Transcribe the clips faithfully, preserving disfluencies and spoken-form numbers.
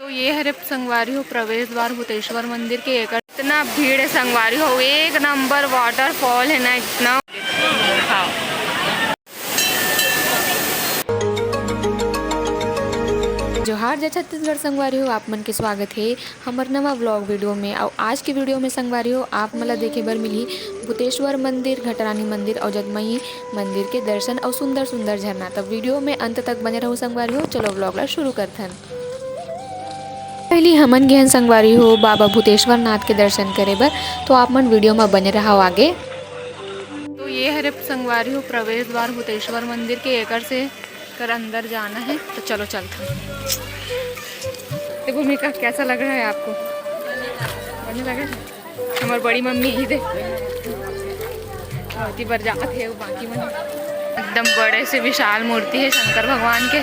ये हरे संगवारी हो प्रवेश द्वार भूतेश्वर मंदिर के। एकर इतना भीड़ है संगवारी हो, एक नंबर वाटरफॉल है ना, इतना। हाँ। जोहार जय छत्तीसगढ़ संगवारी हो, आप मन के स्वागत है हमर नवा व्लॉग वीडियो में। अउ आज के वीडियो में संगवारी हो, आप मन ला देखे बर मिलही भूतेश्वर मंदिर, घटरानी मंदिर अउ जतमई मंदिर के दर्शन अउ सुंदर सुंदर झरना। तब वीडियो में अंत तक बने रहू संगवारी हो। चलो व्लॉग ला शुरू करथन। पहली हमन गेहन संगवारी हो बाबा भूतेश्वर नाथ के दर्शन करे बर, तो आप मन वीडियो में बने रहो आगे। तो ये हरे संगवारी हो प्रवेश द्वार भूतेश्वर मंदिर के, एकर से कर अंदर जाना है। तो चलो चलते हैं। तो भूमिका, कैसा लग रहा है आपको? बढ़िया लग रहा है? हमारी बड़ी मम्मी ही दे, अति बर जात है वो बाकी मन। एकदम बड़े से विशाल मूर्ति है शंकर भगवान के।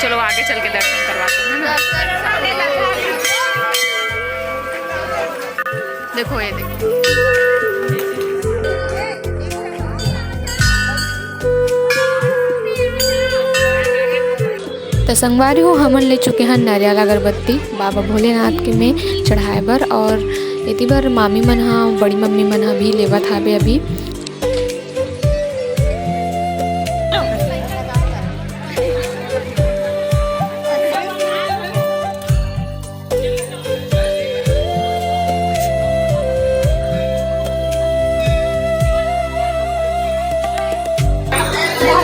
चलो आगे चल के दर्शन करवाते हैं ना। देखो, ये देखो। त संगवारी हो, हमन ले चुके हन नारियल अगरबत्ती बाबा भोलेनाथ के में चढ़ाए बर, और एती बर मामी मन हा, बड़ी मम्मी मन हा भी लेवत हावे अभी।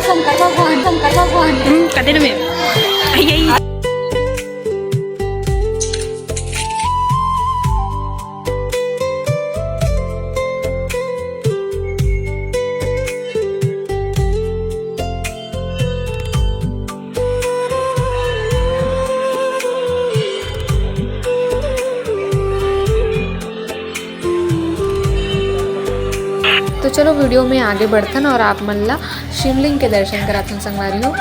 शंकर भगवान, शंकर भगवान। हम्म, कदे में। यही। तो चलो वीडियो में आगे बढ़थन और आप मन ला शिवलिंग के दर्शन कराथन संगवारी हो।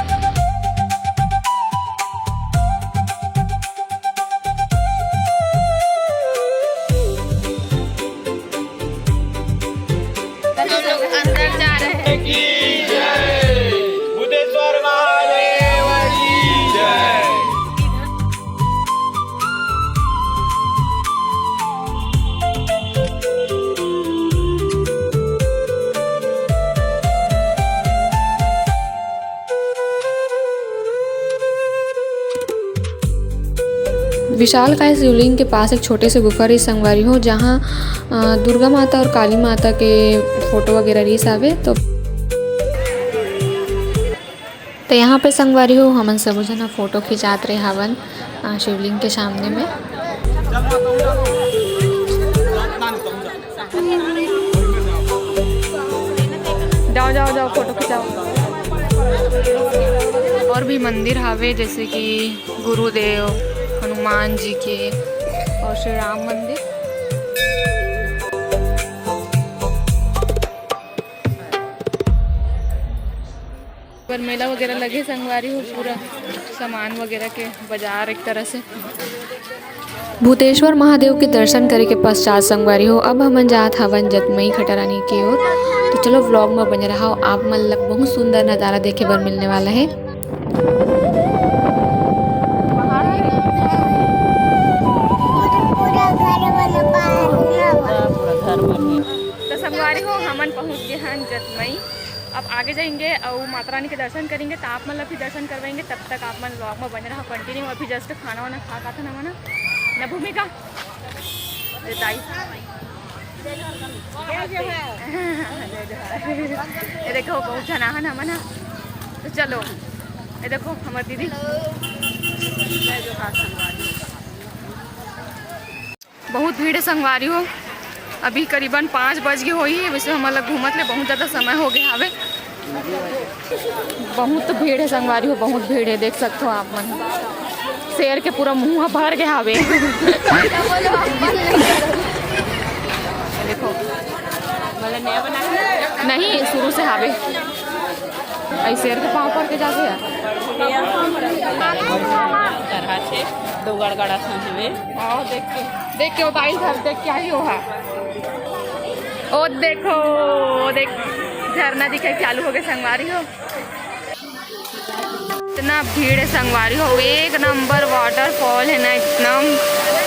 हम लोग अंदर जा रहे हैं। की जय। भूतेश्वर महादेव की जय। विशालकाय शिवलिंग के पास एक छोटे से गुफा रहिस संगवारी हो, जहाँ, अ, दुर्गा माता और काली माता के फोटो वगैरह रहिस हावे। तो, तो यहाँ पे संगवारी हो, हमन सबो झन फोटो खिंचात रहे हावन, अ, शिवलिंग के सामने में। जाओ, जाओ, जाओ, फोटो खिंचाओ। और भी मंदिर हावे, जैसे कि गुरुदेव, हनुमान जी के और श्री राम मंदिर। पर मेला वगैरह लगे संगवारी हो, पूरा सामान वगैरह के बाजार एक तरह से। भूतेश्वर महादेव के दर्शन करे के पश्चात संगवारी हो, अब हमन जात हवन जतमई घटारानी के ओर। तो चलो व्लॉग में बने रहो, आप मन ला बहुत सुंदर नजारा देखे बर मिलने वाला है। तो संगवारी हो, हमन पहुंच गए हैं जतमई। अब आगे जाएंगे और माता रानी के दर्शन करेंगे, तो आप मन ला भी दर्शन करवाएंगे। तब तक आप मन व्लॉग में बने रहो कंटिन्यू। अभी जस्ट खाना वाना खा का था ना मना ना भूमिका। ये दाई। ये देखो, बहुत झन आहन हमन ह। तो चलो, ये देखो हमर दीदी। बहुत भीड़ है संगवारी हो, अभी करीबन पाँच बज गए होही, वैसे हमन ला घूमत ले बहुत ज़्यादा समय हो गया हवे। बहुत भीड़ है संगवारी हो, बहुत भीड़ है, देख सकते हो आप मन। शेर के पूरा मुंह भर गया हवे। देखो, नहीं, शुरू से हावे। आई शेर के पाँव पड़ के जाके है। तरह से दो गड़गड़ा सन हवे। हाँ, देख के, देख के वो दाई घर देख के आई हो है। ओ देखो, ओ देख, झरना दिखे चालू हो गए संगवारी हो। इतना भीड़ है संगवारी हो, एक नंबर waterfall है ना, एकदम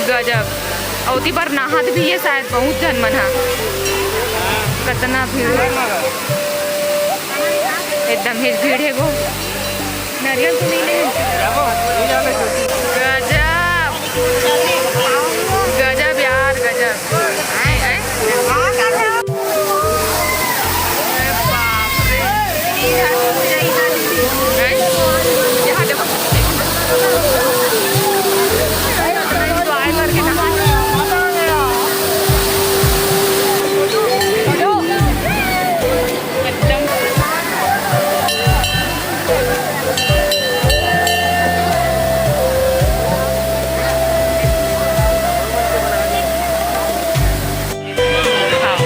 गजब। अउ ओती बर नहात भी है शायद बहुत झन मन हा। कितना भीड़ है, एकदम ही भीड़ है वो। नारियल तो नहीं ले। गजब, गजब यार, गजब। हैं, हैं? अरे बाप रे। हैं? यहाँ देखो। Enjoy करके नहा। एकदम। हाँ,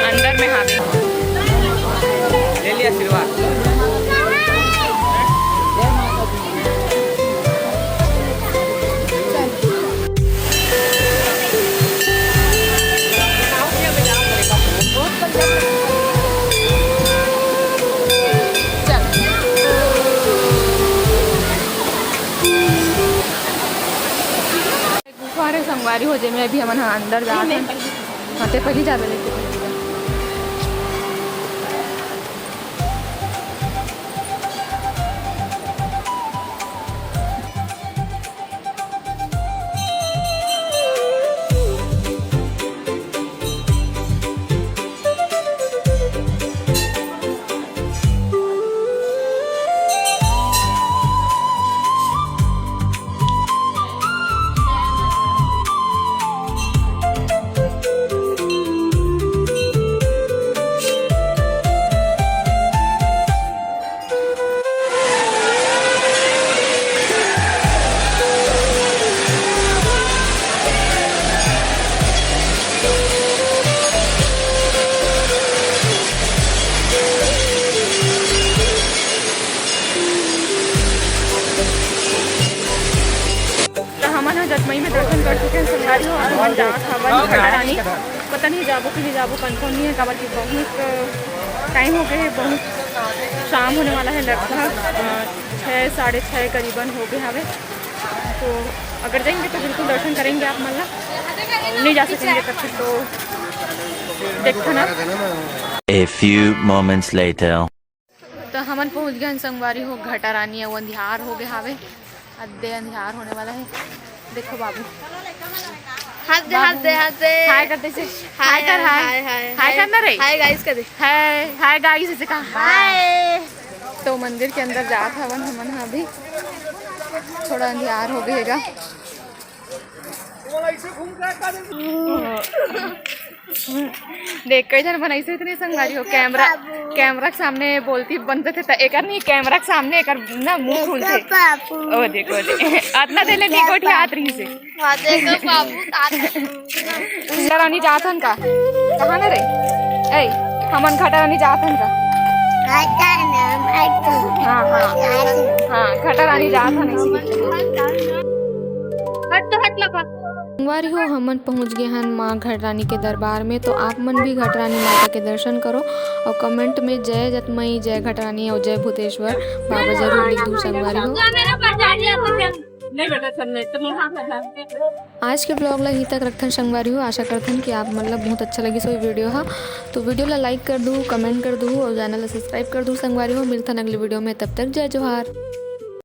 अंदर में हाथ। ले लिया आशीर्वाद। गुफा रे संगवारी हो, जेमे अभी हमन ह अंदर जात हन। हाँ, ते पहिली जाबे लेके। त हमन ह जतमई में दर्शन कर चुके हैं संगवारी हो, अब हमन जात हवन घटारानी। पता नहीं जाबो कि नहीं जाबो, confirm नहीं है, काबर कि बहुत time हो गए है, बहुत शाम होने वाला है, लगभग अ, छः, साढ़े छः करीबन हो गए हवे। तो अगर जाएंगे तो बिल्कुल दर्शन करेंगे आप मन ला, और नहीं जा सकेंगे तब फिर तो देखो ना। A few moments later. तो हमन पहुंच गए हन संगवारी हो घटारानी, अउ अंधियार हो गए हावे, अद्दे अंधियार होने वाला है। देखो बाबू, हाथ दे, हाथ दे, हाथ दे। हाय कर दे से। हाय कर, हाय। हाय, हाय, हाय कर ना रे। हाय guys कर दे। हाय, हाय guys से कहा। हाय। तो मंदिर के अंदर जात हवन हमन ह अभी, थोड़ा अंधियार हो गए गा। देख, कई झन बनाइस हे इतने संगवारी हो, camera, camera के सामने बोलती बन जाथे, त एकर नहीं, camera के सामने एकर ना मुंह खुलथे। ओ देखो, ओ देखो, अतना देर ले निकोठी हाथ रही से। हाँ, देखो बाबू, तात। घटारानी जात हन का? कहाँ ना रे? ए, हमन घटारानी जात हन का? हाँ, हाँ। हाँ, घटारानी जात हन इसी। हट तो हट लगा। संगवारी हो, हमन पहुंच गए हन माँ घटरानी के दरबार में। तो आप मन भी घटरानी माता के दर्शन करो और comment में जय जतमई, जय घटरानी और जय भूतेश्वर बाबा जरूर लिख दू संगवारी हो। नहीं बेटा, चल नहीं, तुम वहाँ पे जा। आज के vlog ला यहीं तक रखथन संगवारी हो। आशा करथन कि आप मन ला बहुत अच्छा लगिस होही video हा। तो video ला like कर दू, comment कर दू और channel ला subscribe कर दू संगवारी हो। मिलथन अगले video में, तब तक जय जोहार।